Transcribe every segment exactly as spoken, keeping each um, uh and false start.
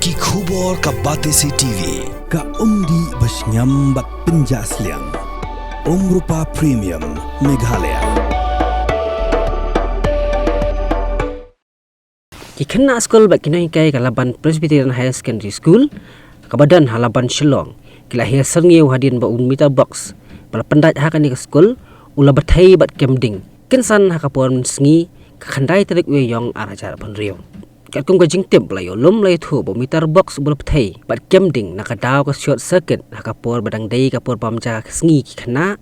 Ki khubor ka Batesi T V, ka umdih ba shngiam bad pynjah sliang. Umrupa Premium, Meghalaya. Ki khynnah skul bad ki nonghikai ka Laban Presbyterian Higher Secondary School, kaba don ha Laban Shillong, ki la hiar syrngiew hadien ba u meter box ba la pyndait ha kane ka skul u la bthei bad kem ding, kynsan ha ka por mynsngi ka khyndai tarik u Ïaïong ar hajar arphew hynriew. Katkum ka jingtip ba la ïoh lum la ïathuh ba u meter box u la bthei bad kem ding na ka daw ka short circuit ha ka por ba dang dei ka por bam ja ka sngi ki khynnah.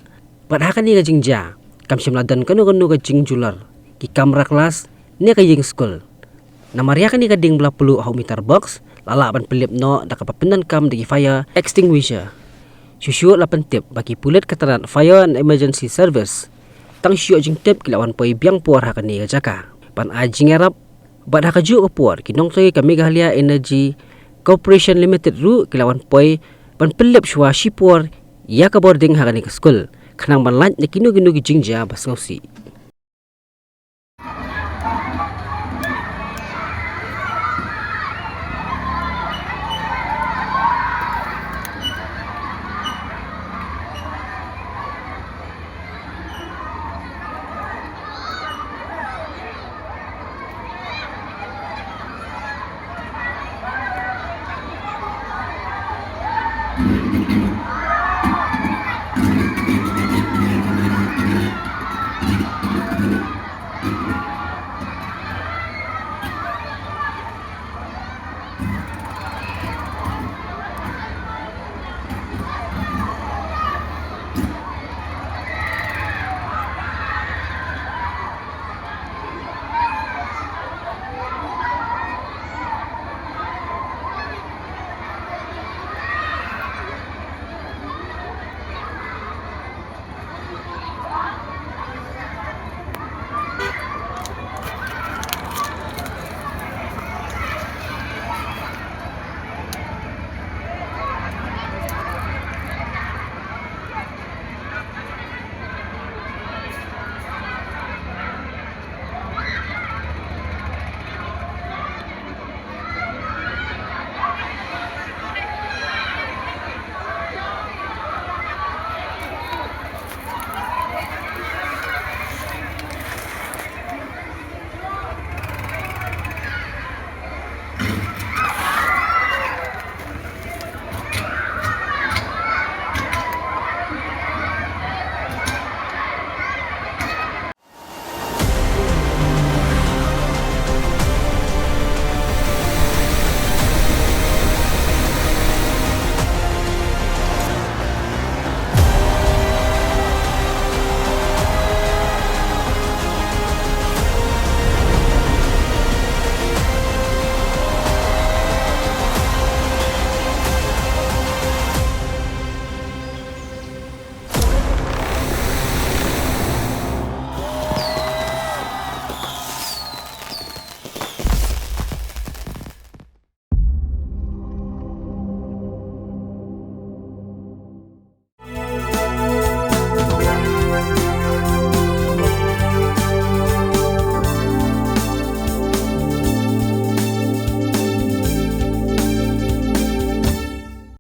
Bad ha kane ka jingjia kam shym la don kano kano ka jingjulor, ki kamra klas ne ka ïing skul. Namar ïa kane ka ding ba la pluh ha u meter box la lah ban pynlip noh da kaba pyndonkam da ki fire extinguisher. Shuh shuh la pyntip ba ki pulit ka tnat Fire and Emergency Service tang shu ïoh jingtip ki la wan poi biang por ha kane ka jaka ban ai jingïarap. Bad ha kajuh ka por ki nongtrei ka Meghalaya Energy Corporation Limited ruh ki la wan poi ban pynlip shuwa shipor ïa ka bording ha kane ka skul, khnang ban lait na kino kino ki jingjia ba sngewsih.